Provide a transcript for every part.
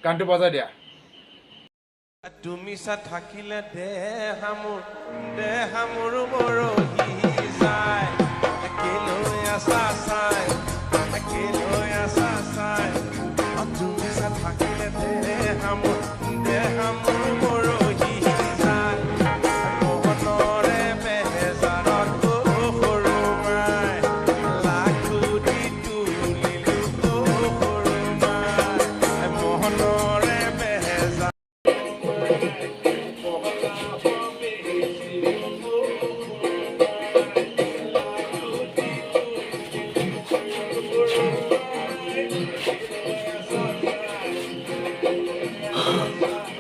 গানটো বজাই দিয়া। তুমি চা থাকিলে দেহা মোৰ, দেহা মোৰ মৰহি যায়। কেলৈ আছা চাই, কেলৈ আছা চাই? অ, তুমি চা থাকিলে দেহা মোৰ, দেহা মোৰ মৰহি যায়। মনৰে বেজাৰত অ সৰু মাই, লাখুটি তুলিলো অ সৰু মাই, মনৰে বেজাৰ।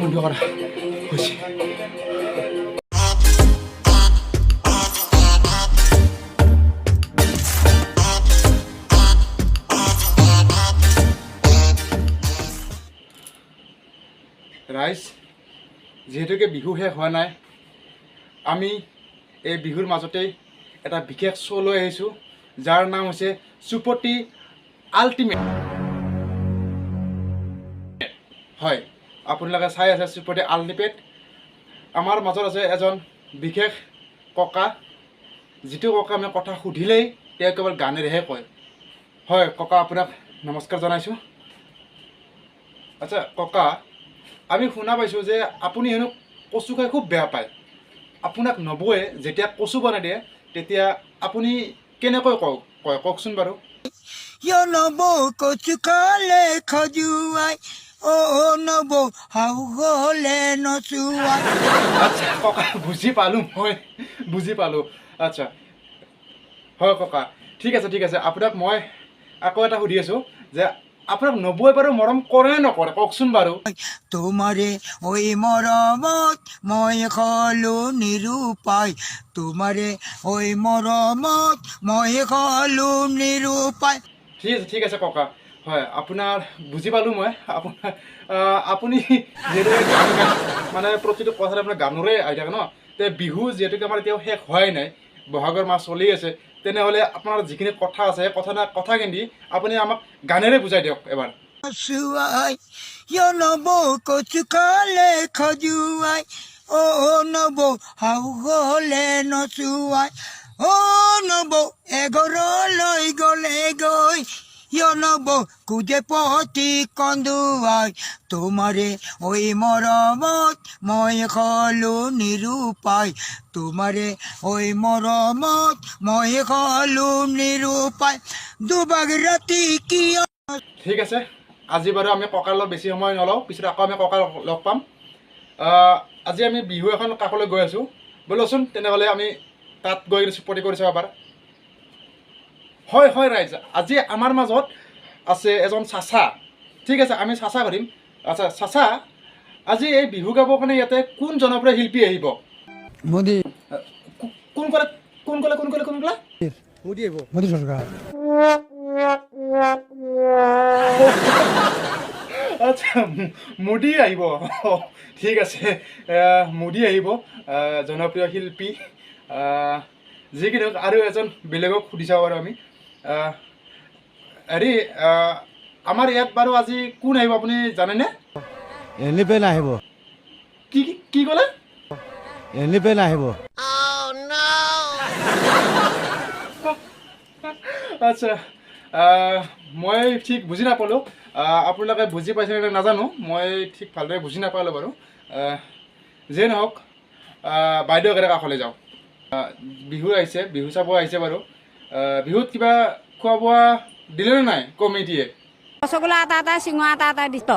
বন্ধ কৰা হৈছে। ৰাইজ, যিহেতুকে বিহু শেষ হোৱা নাই, আমি এই বিহুৰ মাজতেই এটা বিশেষ শ্ব' লৈ আহিছোঁ, যাৰ নাম হৈছে চুপতি আল্টিমেট। হয়, আপোনালোকে চাই আছে চুপতি আল্টিমেট। আমাৰ মাজত আছে এজন বিশেষ ককা, যিটো ককা আমি কথা সুধিলেই তেওঁ কেৱল গানেৰেহে কয়। হয় ককা, আপোনাক নমস্কাৰ জনাইছোঁ। আচ্ছা ককা, আমি শুনা পাইছোঁ যে আপুনি হেনো কচু খাই খুব বেয়া পায়। আপোনাক নবৌয়ে যেতিয়া কচু বনাই দিয়ে, তেতিয়া আপুনি কেনেকৈ কয়, কওকচোন বাৰু। নবৌ, কচু খালে খজুৱাই, অ নবৌ, হাও গলে নচুৱাই। আচ্ছা ককা, বুজি পালোঁ, মই বুজি পালোঁ। আচ্ছা হয় ককা, ঠিক আছে, ঠিক আছে। আপোনাক মই আকৌ এটা সুধি আছোঁ যে আপোনাক নবৌয়ে বাৰু মৰম কৰে নে নকৰে, কওকচোন বাৰু। তোমাৰে ঐ মৰমত মই হলো নিৰূপায়, তোমাৰে ঐ মৰমত মই হলো নিৰূপায়। ঠিক আছে, ঠিক আছে ককা। হয়, আপোনাৰ বুজি পালোঁ মই। আপোনাৰ আপুনি যিহেতু গান গায়, মানে প্ৰতিটো কথাতে আপোনাৰ গানৰে আহি থাকে ন, তে বিহু যিহেতুকে আমাৰ এতিয়াও শেষ হোৱাই নাই, বহাগৰ মাহ চলি আছে, তেনেহ'লে আপোনাৰ যিখিনি কথা আছে, সেই কথা কথাখিনি আপুনি আমাক গানেৰে বুজাই দিয়ক এবাৰ। নচুৱাই, নবৌ, কচু খালে খজুৱাই, অ নবৌ, হাও গলে নচুৱাই, অ নবৌ, এঘৰলৈ গলে গৈ, নবৌ, কুজে পতি কন্দুৱাই, তোমাৰে ঐ মৰমত মই হলো নিৰূপায়, তোমাৰে ঐ মৰমত মই হলো নিৰূপায়, দুভাগ ৰাতি কিয়। ঠিক আছে, আজি বাৰু আমি ককাৰ লগত বেছি সময় নলওঁ, পিছত আকৌ আমি ককাৰ লগ পাম। আজি আমি বিহু এখন কাষলৈ গৈ আছোঁ, ব'লচোন তেনেহ'লে আমি তাত গৈ চুপতি কৰি চাব পাৰ। হয় হয় ৰাইজ, আজি আমাৰ মাজত আছে এজন চাচা। ঠিক আছে, আমি চাচা কৰিম। আচ্ছা চাচা, আজি এই বিহু গাবৰ কাৰণে ইয়াতে কোন জনপ্ৰিয় শিল্পী আহিব? মোদী। কোন ক'লে, কোন ক'লে, কোন ক'লে, কোন ক'লে? মোদী সরকার। আচ্ছা, মোদী আহিব। ঠিক আছে, মোদী আহিব, জনপ্ৰিয় শিল্পী। যি কি নহওক, আৰু এজন বেলেগক সুধি চাব বাৰু আমি। হেৰি, আমাৰ ইয়াত বাৰু আজি কোন আহিব আপুনি জানেনে? এলিপেন আহিব। কি কি কি ক'লে? এলিপেন আহিব। আচ্ছা, মই ঠিক বুজি নাপালোঁ। আপোনালোকে বুজি পাইছে নে নাজানো, মই ঠিক ভালদৰে বুজি নাপালোঁ বাৰু। যিয়ে নহওক, বাইদেউ একেবাৰে কাষলৈ যাওঁ। বিহু আহিছে, বিহু চাব আহিছে বাৰু। বিহুত কিবা খোৱা বোৱা দিলে নে নাই কমিটিয়ে? ৰসগোল্লা এটা এটা, চিঙৰা এটা এটা দিছ।